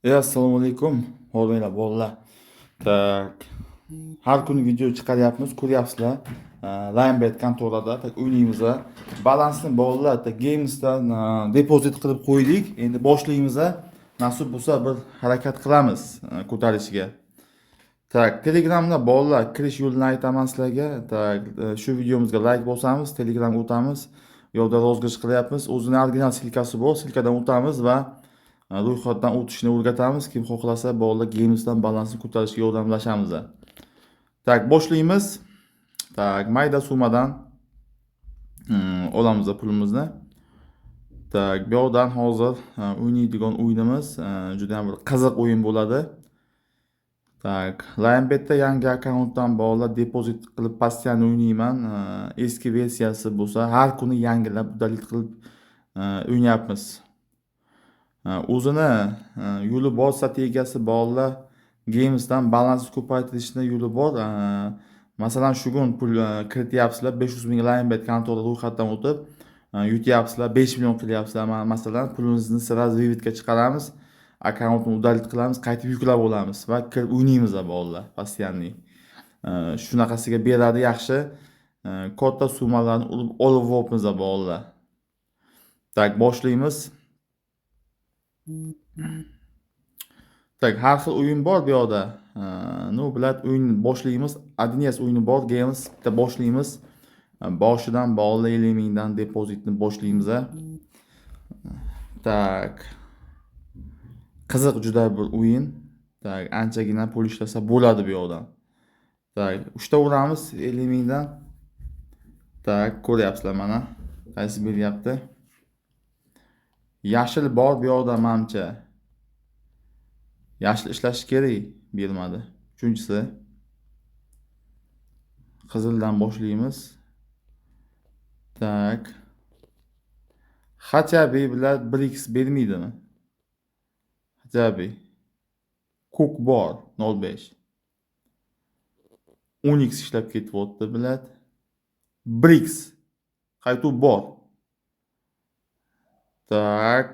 Assalomu alaykum, hormanglar bolalar. Так, har kuni video chiqaryapmiz, ko'ryapsizlar. Linebet kontorada так o'ynaymiz. Balansni bolalar так Games'dan depozit qilib qo'ydik. Endi boshlaymiz. Nasib bo'lsa bir harakat qilamiz ko'tarishiga. Так, Telegramda bolalar kirish yo'lini aytaman sizlarga. Так, shu videomizga like bosamiz, Telegramga o'tamiz. U yoqda розыгрыш qilyapmiz. O'zini original silkasi bor, silkadan o'tamiz va ro'yxatdan o'tishni o'rgatamiz. Kim xohlasa bolalar Games'dan balansni ko'tarishga yordamlashamiz. Так, boshlaymiz. Так, mayda summadan olamiz pulimizni. Так, bu yoqdan hozir o'ynaydigan o'yinimiz juda ham bir qiziq o'yin bo'ladi. Так, Linebetda yangi akkauntdan bolalar depozit qilib постоянно o'ynayman. Eski versiyasi bo'lsa, har kuni yangilab удалить qilib o'ynayapmiz. O'zini yo'li bor, strategiyasi bolalar Games'dan balansni ko'paytirishni yo'li bor. Masalan, shu kun pul kirityapsizlar 500 ming Linebet kontora ro'yxatdan o'tib, yutyapsizlar 5 million qilyapsizlar. Masalan, pulimizni сразу выводga chiqaramiz, akkauntni удалить qilamiz, qaytib yuklab olamiz va kirib o'ynaymiz bolalar постоянный. Shunaqasiga beradi yaxshi. Katta summalarni urib olyapmiz bolalar. Так, boshlaymiz. Так, har xil o'yin bor bu yoqda. Ну, блядь, o'yin boshlaymiz. 1С o'yini bor, Games bitta boshlaymiz. Boshidan bolalar 50 mingdan depozitni boshlaymiz. Так. Qiziq juda bir o'yin. Так, anchagina pul ishlasa bo'ladi bu yoqdan. Так, 3 ta uramiz 50 mingdan. Так, ko'ryapsizlar mana qaysi beryapti. Yashil bor bu yoqda manimcha. Yashil ishlashi kerak, bermadi. Uchinchisi. Qizildan boshlaymiz. Так. Хотя бы bilan 1x bermaydimi? Хотя бы. Ko'k bor 0.5. 10x ishlab ketyapti, блядь. 1x. Qaytuv bor. Так.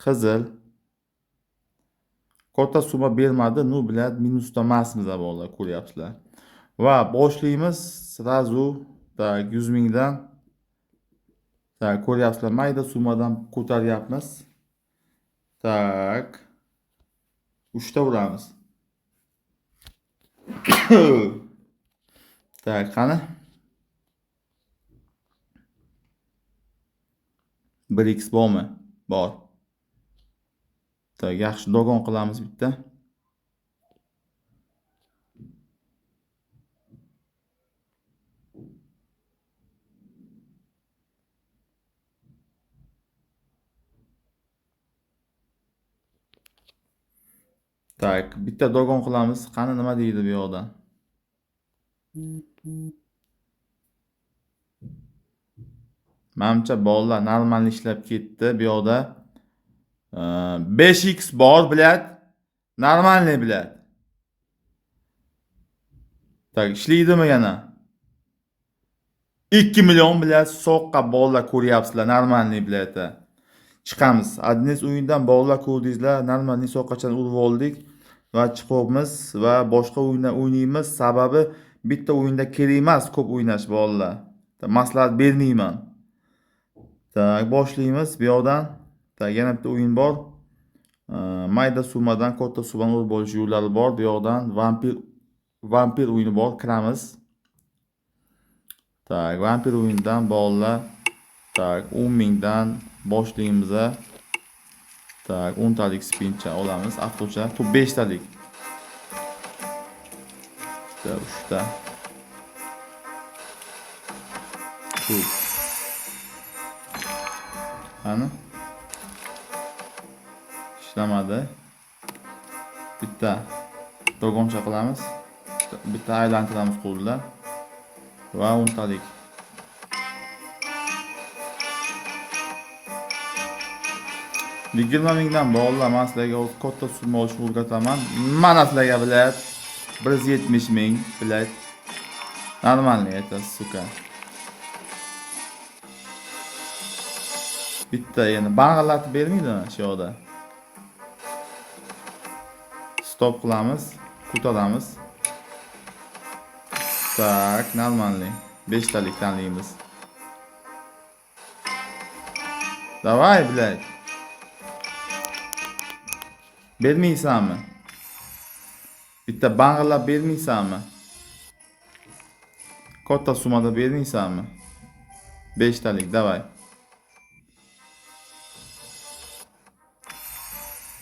Qizil. Katta summa bermadi. Ну, блядь, minusda emasmiz bolalar, ko'ryapsizlar. Va boshlaymiz сразу так 100 mingdan. Так, ko'ryapsizlar, mayda summadan ko'taryapmiz. Так. 3 ta uramiz. Так, qani? 1x bormi? Bor. Так, yaxshi dogon qilamiz bitta. Так, bitta dogon qilamiz. Qani nima deydi bu yoqdan? Manimcha bolalar normal ishlab ketdi bu yoqda. 5x bor, блядь. Нормальный, блядь. Так, ishlaydimi yana? 2 million, блядь, soqqa bolalar ko'ryapsizlar, нормальный, блядь. Chiqamiz. 1С o'yindan bolalar ko'rdingizlar, нормальный soqqachani urib oldik va chiqyapmiz va boshqa o'yindan o'ynaymiz. Sababi bitta o'yinda kerak emas ko'p o'ynash bolalar. Maslahat bermayman. Так, boshlaymiz bu yoqdan. Так, yana bitta o'yin bor. Mayda summadan katta summani urib olish yo'llari bor. Bu yoqdan vampir o'yini bor, kiramiz. Так, vampir o'yinidan bolalar так 10 mingdan boshlaymiz. Так, 10 talik spincha olamiz, avtocha, to'p 5 talik. Bitta, 3 ta. To'p. Qani? Ishlamadi. Bitta dogoncha qilamiz. Bitta aylantiramiz qo'lda. Va 10 talik. 20 mingdan bolalar, men sizlarga hozir katta summa olishni o'rgataman. Mana sizlarga, блядь, 170 ming, блядь. Нормальный это, сука. Bitta yana bang'illatib bermaydimi shu yoqda? Stop qilamiz, ko'taramiz. Так, нормальный. 5 talik tanlaymiz. Давай, блядь. Bermaysanmi? Bitta bang'illab bermaysanmi? Katta summada bermaysanmi? 5 talik, давай.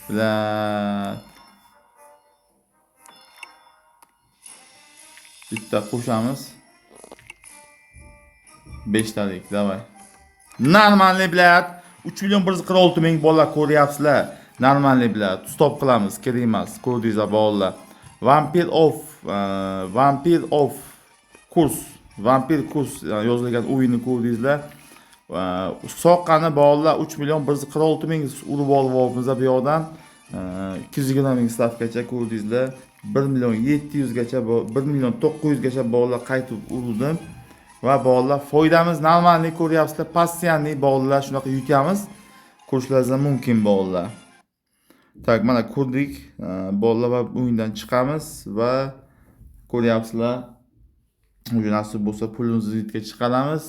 Блядь. Bitta qo'shamiz. 5 talik, давай. Нормальный, блядь. 3 million 146 ming, bolalar, ko'ryapsizlar. Нормальный, блядь. Stop qilamiz, kerak emas. Ko'rdingizlar, bolalar. Vampir of kurs, Vampir kurs yozilgan o'yinni ko'rdingizlar. Soqqani, bolalar, 3 million 146 ming urib olyapmiz bu yoqdan. 220 ming stavkacha ko'rdingizlar. 1 million 700 gacha, 1 million 900 gacha, bolalar, qaytib urdim. Va bolalar, foydamiz нормальный, ko'ryapsizlar. Постоянный, bolalar, shunaqa yutamiz. Ko'rishlaringiz mumkin, bolalar. Так, mana ko'rdik, bolalar, va o'yindan chiqamiz va ko'ryapsizlar. Уже nasib bo'lsa, pulimizni yutga chiqaramiz.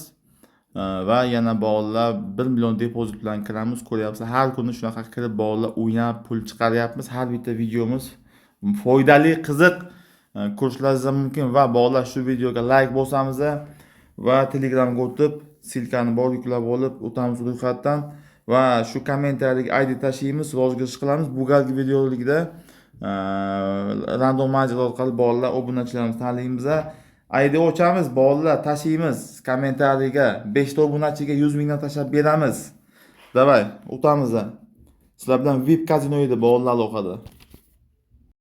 Va yana, bolalar, 1 million depozit bilan kiramiz. Ko'ryapsizlar, har kuni shunaqa kirib, bolalar, o'ynab pul chiqaryapmiz. Har bitta videomiz foydali, qiziq, ko'rishlaringiz mumkin va bolalar, shu videoga like bosamiz va Telegramga o'tib, ссылка ni bor yuklab olib o'tamiz ro'yxatdan va shu kommentariyadagi ID tashlaymiz, розыгрыш qilamiz. Bu galgi videolikda randomizer orqali, bolalar, obunachilarimizni tanlaymiz. ID ochamiz, bolalar, tashlaymiz kommentariyaga. 5 ta obunachiga 100 mingdan tashlab beramiz. Давай, o'tamiz. Sizlar bilan VIP kazino edi, bolalar, aloqada.